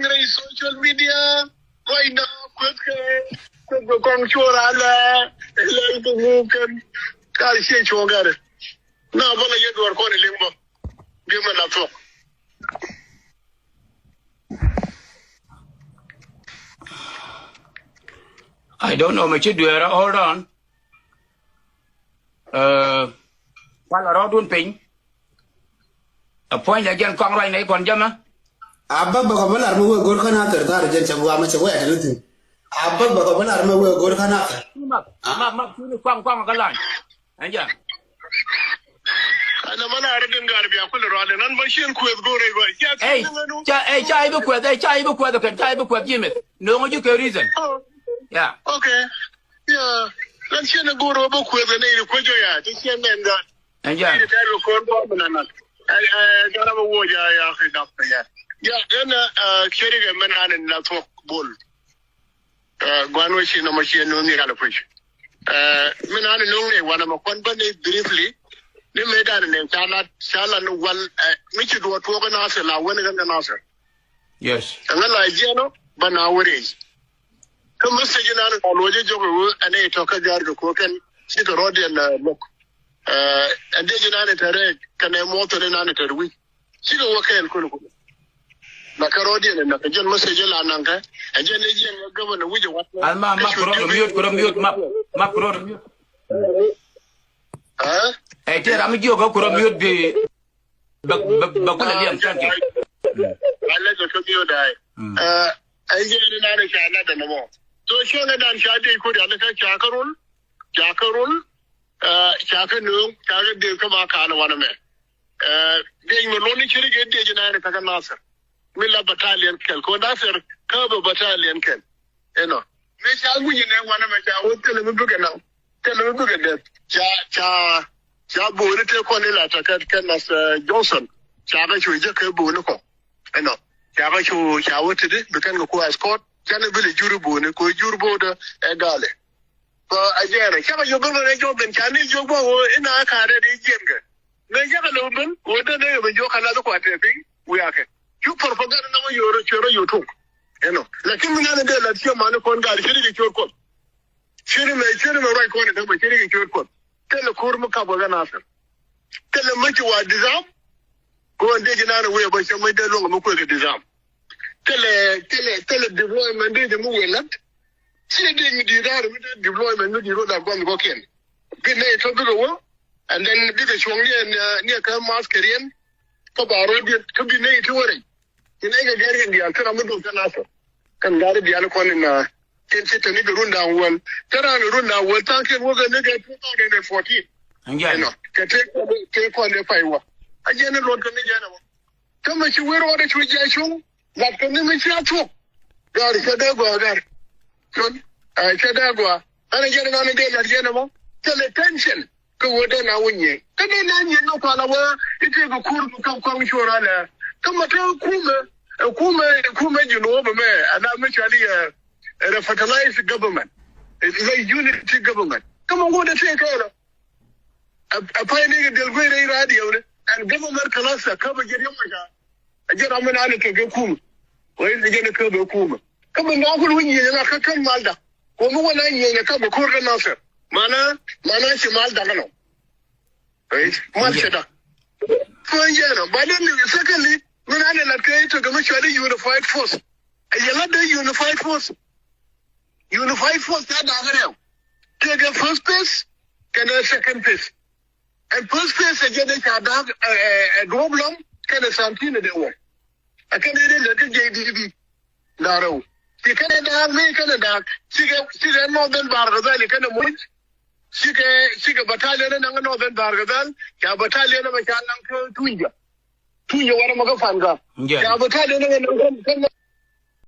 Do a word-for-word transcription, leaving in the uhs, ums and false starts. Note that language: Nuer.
rɛy social media. Ruacna kueth kɛ, kueth kɛ kɔŋ cuɔr alɛ. Lɛl kɛ ŋu kɛn. Kar ciɛ cuɔ̱ŋ kɛn. Na bä la yɛ duɔr kɔn iliŋ bä. Bi mɛ la thuɔk. I don't know, mɛ ci dueerä, hold on. Ɛ, pal rɔɔdun piny. Ɛ puɔ̱ny lɛ jɛn kɔŋ ruac nɛ ikɔn jämɛ. A bäk bäk ɔ bä lar mi wee go̱r kä Nathir dhar jɛn cɛ guamä cɛ wee kɛ ni thi̱n. A bäk bäk ɔ bä lar mi wee go̱r kä Nathir. Mak, mak, mak, tuni kɔŋ, kɔŋ kä lany. Ɛn jɛ. Ɛn ɛmɛ na rɛ den gaar bia kulɛ rɔɔdɛ nan bä cien kueth go̱r rɛy gɔy. Cia, ey, cia, ey, ca ibi kueth, ey, ca ibi kueth kɛn, ca ibi kueth Jimith. No̱o̱ŋ ji̱ kɛ reason. Oh. Yeah. Okay. Yeah. Nan cien go̱r rɔ bä kueth nɛ i̱ kueth jɔ ya. Ti cien mɛn gaar. Ɛn jɛ. I̱ tɛr kɛ ko̱r bä mi nan nan. Ɛ, ɛ, jɔrɛ bä wuɔ ja ya kɛ gap ya. Ya, ɛn, ɛ, ceri kɛ mɛn nan in la thuɔk bol. Ɛ, gua̱n wä ci nɔmɔ ci ɛn no̱o̱ŋ ni kal kuec. Ɛ, mi naan no̱o̱ŋ ni wanɛ mɛ kuan bä ni briefly. Ni mëë dan ni ca lat, ca lat ni wal, ɛ, mi ci duɔ tuɔk ni Nasir la wen kɛ ni Nasir. Yes. Ɛŋä la jiɛn ɔ bä na wä rɛy. Kä message naan ka luɔc jɛ jɔk ɛ wä ɛn ɛ tɔk kä gaar kɛ ko̱ kɛn ci kɛ rɔɔdiɛn, ɛ, lo̱k. Ɛ, ɛn dee ji̱ naan tɛr ɛ kɛn ɛ muɔth ni naan tɛr wi̱c. Cikɛ wä kɛɛl kul kul. Na kɛ rɔɔdiɛn na kɛ jɛn message la naŋ kɛ. Ɛ jɛn ni jiɛn ɛ gäbä na wi̱c ɛ wat. Al ma, ma kurɔ mute, kurɔ mute, ma, ma kurɔ. Ɛ? Ɛ, ti ram jiök ɛ kurɔ mute bi. Bä, bä, bä kulɛ liɛm, thank you. Alɛ kɛ kɛ mute dai. Mm. Ɛ, ɛ jɛn ni naan ca lat ɛn mɔ. So cɔŋ ɛ dan ca dee kuri alɛ kɛ ca kɛ rul. Ca kɛ rul. Ɛ, ca kɛ nööŋ, ca kɛ dee kä ma kaanɛ wanɛ mɛ. Ɛ, diec mi luɔt ni ciri kɛ diec naan kä kä Nasir. Mi la battalion kɛl kɛ Nasir kä bɛ battalion kɛl. Inɔ. Mi ca ŋuci nɛ wanɛ mɛ ca wä thilɛ mi bikɛ naŋ. Thilɛ mi bikɛ dɛth. Ca, ca, ca bo̱o̱ni tëë kɔn ila tɛ kɛ, kɛ Nath, ɛ, Johnson. Ca kɛ cu jɛ kɛ bo̱o̱ni kɔ. Inɔ. Ca kɛ cu, ca wä tidi bi kɛn kɛ ku escort. Canɛ bi lɛ juri bo̱o̱ni kɛ jur bo̱o̱dɛ ɛ galɛ. Bä a jɛɛrɛ cakɛ yio̱k ben ben ɛ jɔk ben ca ni jiök bä ɣöö inɛ a ka̱a̱t rɛt i̱ jiɛn kɛ. Mëë cakɛ lo̱k ben ɣöö den ɛ ben jiök kɛ lath kua̱t tɛɛ piny wiakɛ. Cu propaganda nɔmɔ yo̱o̱r ciöt rɔ yo̱o̱ tok. Ɛnɔ. Lakin mi nan dee lath ciɛ mani kɔn gaar ciet i̱ kɛ ciöt Kuɔth. Ciet imɛ, ciet imɛ ruac kɔn i̱ tämɛ ciet i̱ kɛ ciöt Kuɔth. Thilɛ ko̱r mi kap wä kɛ Nasir. Thilɛ mi ci wa disarm. Kɔn dee ji̱ nan wee bä cɛ mi dee luɔ̱ŋ mi kuek kɛ disarm. Thilɛ, thilɛ, thilɛ deployment dee ji̱ mi wee lath. Ciɛ dee mi di̱i̱t raar mi dee deployment mi di̱i̱t rot a gua̱n kɔ̱kiɛn. Bi nɛy tɔ bikɛ wä, and then bikɛ cuɔ̱ŋ ni ɛ, ni ɛ kä math kɛ riɛn. Kä ba rɔ̱diɛn kä bi nɛy ti wä rɛy. Ci nɛy kɛ gɛr kɛn diaal thil ram mi duɔth kä Nasir. Kɛn gari diaal kɔn in, ah, cin ci te ni kɛ run da̱a̱ŋ wäl. Te raan kɛ run da̱a̱ŋ wäl tha̱a̱ŋ kiɛn wä kɛ ni kɛ two thousand and fourteen. Ɛnɔ kɛ te, te kɔn ni pay wä. A jɛn ni luɔt kɛ ni jɛn ɛ wä. Kä mi ci wer ɣɔt ɛ cu jiac cuŋ lat kɛ ni mi ci a thuɔk. Gari cɛ dee gɔaa gari. Cun ɛ cɛ dee gɔaa. Ɛn ɛ jɛn ɛ nan ɛ dee lat jɛn ɛ mɔ. Thilɛ tension. Kä wä dee na wä nyieny kä dee na nyieny ni kual a wä i̱ tëë kɛ kur kɛ kɔŋ cuɔr alɛ. Kä ma te kumɛ ɛ kumɛ ɛ kumɛ ji̱ nuɔ̱ɔ̱p ɛmɛ ɛn a mi cuali ɛ revitalized government. Ɛ unity government. Kä ma ŋuɔ̱t ɛ tëë kɛɛlɛ. Ɛ pay ni kɛ diɛl guey rɛy radio ni ɛn government kɛ la sɛ kä bɛ jɛ riɛm ma ca. A jɛ ram mi naan kɛ kɛ kumɛ. Wee ni jɛ ni kɛ bɛ kumɛ. Kä bɛ nɔɔk kul wä nyieny ŋa̱t kä kän malda. Kɛ mi wä na nyieny kä bɛ ko̱r kä Nasir. Mana, mana ci malda kä nɔ. Wee, mal cɛ da. Fue yɛn ɔ. Ba den ni secondly, mi naan lat kɛ i̱ tɔ kɛ mi cuali unified force. A yɛ lat dee unified force. Unified force ca da̱a̱k rɛw. Tëëkɛ first phase kɛnɛ second phase. Ɛn first phase ɛ jɛn ɛ ca da̱a̱k ɛ, ɛ, ɛ duɔ̱ɔ̱p lɔ̱ŋ kɛnɛ seventeen ɛ dee wä. Ɛ kɛnɛ dee lɛ kä J D B. Da̱a̱k rɛw. Ci kɛnɛ da̱a̱k mi kɛnɛ da̱a̱k. Cikɛ, cikɛ Northern Bahr el Ghazal kɛnɛ moc. Cikɛ, cikɛ battalion ɛ naŋ Northern Bahr el Ghazal. Ca battalion ɛ mɛ ca naŋ kä Tunja. Tunja warɛ mɛ kä Fanga. Ca battalion ɛ naŋ kä, kä